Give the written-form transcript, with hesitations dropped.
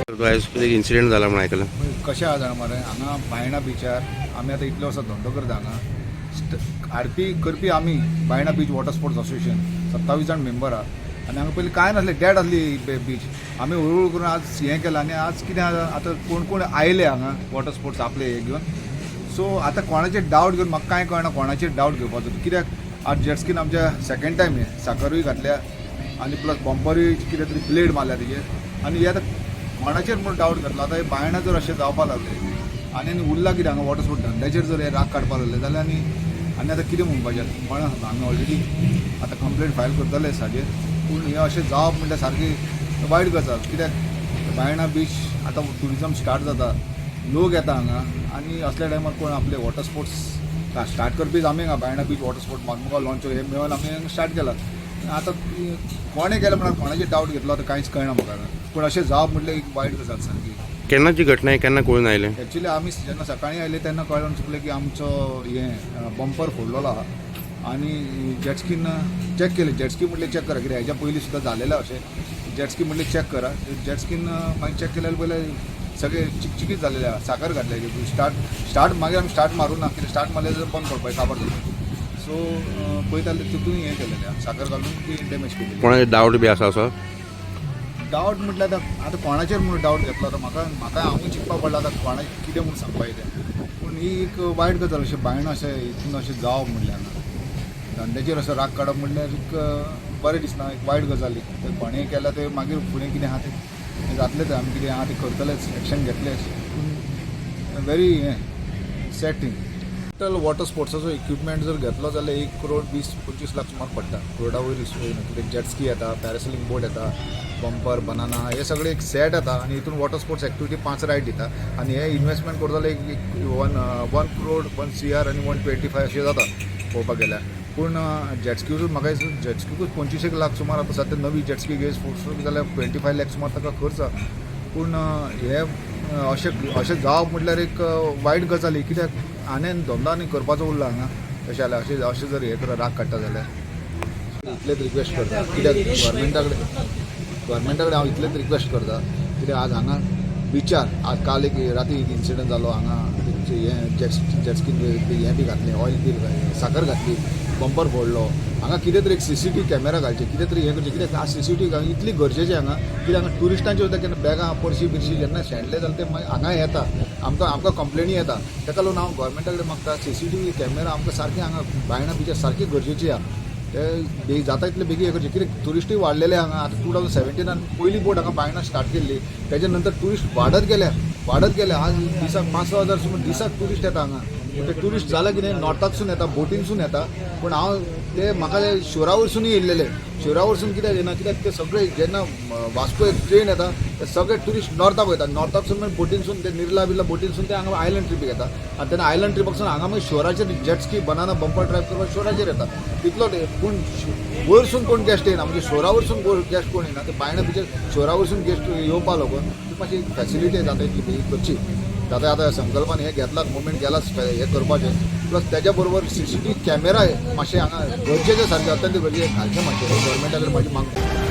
आयज एक इन्सिडेंट जाला म्हूण आयकलां. कशें आहा जाणा मरे, हांगा बायणा बिचार आमी आतां इतले वर्सां धंदो करता. हांगा हाडपी करपी आमी Baina beach water sports association, 27 जाण मेंबर आहा. आनी हांगा पयलीं कांय नासलें, डेड आसली बीच. आमी हळूहळू करून आज हें केलां. आनी आज कितें आहा, आतां कोण कोण आयले हांगा वॉटर स्पोर्ट्स आपले हे घेवन. सो आतां कोणाचेर डावट घेवन म्हाका कांय कळना, कोणाचेर डावट घेवपाचो. कित्याक आज जेटस्कीन आमच्या सेकंड टायम हें साकरूय घातल्या आनी प्लस बंपरूय कितें तरी ब्लेड मारल्या तेजेर. आनी हे आतां कोणाचेर म्हूण डावट घातलो? आतां हे बायणा जर अशें जावपाक लागले आनी आनी उरला कितें हांगा वॉटर स्पोर्ट धंद्याचेर जर हे राग काडपाक लागले जाल्यार आनी आनी आतां कितें म्हणपाचें कोणा? आमी ऑलरेडी आतां कंप्लेन फायल करतले हाजेर. पूण हें अशें जावप म्हणल्यार सारकी वायट गजाल, कित्याक बायणा बीच आतां ट्युरिजम स्टार्ट जाता, लोक येता हांगा आनी असल्या टायमार कोण आपले वॉटर स्पोर्ट्स स्टार्ट करपीच आमी. हांगा Baina beach water sport Mormugao launch हे मेळून आमी हांगा स्टार्ट केला. आतां कोणें केलें म्हणल्यार कोणाचेर डावट घेतलो, आतां कांयच कळना म्हाका. पूण अशें जावप म्हटल्यार एक वायट गजाल सारकी. केन्नाची घटना आहे, केन्ना कळून आयलें? एक्चुली आमी जेन्ना सकाळीं आयले तेन्ना कळून चुकलें की आमचो हें बंपर फोडलेलो आहा. आनी जेटस्कीन चॅक केलें. जेटस्की म्हटलें चॅक करा, कित्याक हेज्या पयलीं सुद्दां जालेलें अशें. जेटस्की म्हटलें चॅक करा. जेटस्कीन मागीर चॅक केल्यार पयलें सगळें चिकचिकीत जालेलें आहा, साकर घातलेली. स्टार्ट स्टार्ट मागीर आमी स्टार्ट मारूं ना, कित्याक स्टार्ट मारलें जाल्यार बंद पडपाचें, काबार जाता. सो पळयता जाल्यार तितून हें केलेलें आहा, साकर घालून ती डॅमेज केलेली. कोणाचे डावट बी आसा असो? डावट म्हटल्यार आतां आतां कोणाचेर म्हूण डावट घेतलो? आतां म्हाका म्हाका हांवूय चिंतपाक पडला आतां कोणाक कितें म्हूण सांगपाचें तें. पूण ही एक वायट गजाल, अशें बायणा अशें हितून अशें जावप म्हणल्यार हांगा धंद्याचेर असो राग काडप म्हणल्यार एक बरें दिसना, एक वायट गजाल ही. ते कोणेंय केल्यार ते मागीर फुडें कितें आहा तें जातलें, तें आमी कितें आहा तें करतलेच, एक्शन घेतलेच. पूण व्हेरी हें सॅड थींग. टोटल वॉटर स्पोर्ट्साचो इक्विपमेंट जर घेतलो जाल्यार 1 करोड 20-25 लाख सुमार पडटा, करोडा वयर वयना. कित्याक जेटस्की येता, पॅरासेलिंग बोट येता, बंपर, बनाना हे सगळे एक सेट येता. आनी हितून वॉटर स्पोर्ट्स एक्टिविटी पांच रायड दिता. आनी हे इन्वेस्टमेंट करता जाल्यार एक वन 1 करोड, 1 CR आनी 125 अशें जाता पळोवपाक गेल्यार. पूण जेटस्कीकूच म्हाका दिसता जेटस्कीकूच 25 एक लाख सुमार. आतां सद्या नवी जेटस्की घेस जाल्यार 25 लॅक सुमार ताका खर्च आहा. पूण हे अशें अशें जावप म्हटल्यार एक वायट गजाल ही, कित्याक आनी धंदो आनी करपाचो उरला हांगा तशें जाल्यार. अशें अशें जर हे कर राग काडटा जाल्यार इतलेंच रिक्वेस्ट करता, कित्याक गव्हर्मेंटा कडेन हांव इतलेंच रिक्वेस्ट करता, कित्याक आज हांगा बिचार आज काल एक राती एक इन्सिडंट जालो हांगा. हें जेटस्कीन हें बी घातलें, ऑयल बी साकर घातली, बंपर फोडलो. हांगा कितें तरी एक सीसीटीव्ही कॅमेरा घालचे, कितें तरी हें करचें, कित्याक आज सीसीटीव्ही इतली गरजेचें हांगा. कित्याक हांगा ट्युरिस्टांचे सुद्दां केन्ना बॅगां पर्शी बिर्शी जेन्ना शेणले जाल्यार ते मागीर हांगा येता, आमकां आमकां कंप्लेनी येता. ताका लागून हांव गव्हर्मेंटा कडेन मागता, सीसीटीव्ही कॅमेरा आमकां सारकें हांगा बायणा बिचार सारकी गरजेची आहा. ते बेगीन जाता इतले बेगीन हें करचें, कित्याक ट्युरिस्टूय वाडलेले हांगा. आतां 2017नान पयली बोट हांगा बायणा स्टार्ट केल्ली, तेच्या नंतर ट्युरिस्ट वाडत गेले, वाडत गेले. आज दिसाक 5-6 हजार सुमार दिसाक ट्युरिस्ट येता हांगा. पूण ते ट्युरिस्ट जाले कितें, नॉर्थाकसून येता, बोटीनसून येता. पूण हांव ते म्हाका ते शिवरा वरसूनय येयल्लेले. शिवरा वरसून कित्याक येना? कित्याक ते सगळे जेन्ना वास्को एक ट्रेन येता, ते सगळे ट्युरिस्ट नॉर्थाक वयता. नॉर्थाकसून मागीर बोटीनसून ते निर्ला बिर्ला बोटीनसून ते हांगा आयलंड ट्रिपीक येता. आनी तेन्ना आयलंड ट्रिपाकसून हांगा मागीर शोराचेर जेटस्की, बनाना, बंपर ड्रायव्ह करपाक शोराचेर येता तितलो ते. पूण वयरसून कोण गेस्ट येना, म्हणजे शोरा वरसून गेस्ट कोण येना. ते बायणा बिचेर शोरा वरसून गेस्ट येवपा लागून ती मातशी फॅसिलिटी जाता इतली बेगीन करची. आतां आतां संकल्पान हें घेतलां, मुवमेंट गेलां हें करपाचें. प्लस तेज्या बरोबर सीसीटीव्ही कॅमेरा मातशें हांगा गरजेचें, सारकें अत्यंत गरजेचें घालचें मातशें. गव्हर्मेंटा कडेन म्हाजी मागणी.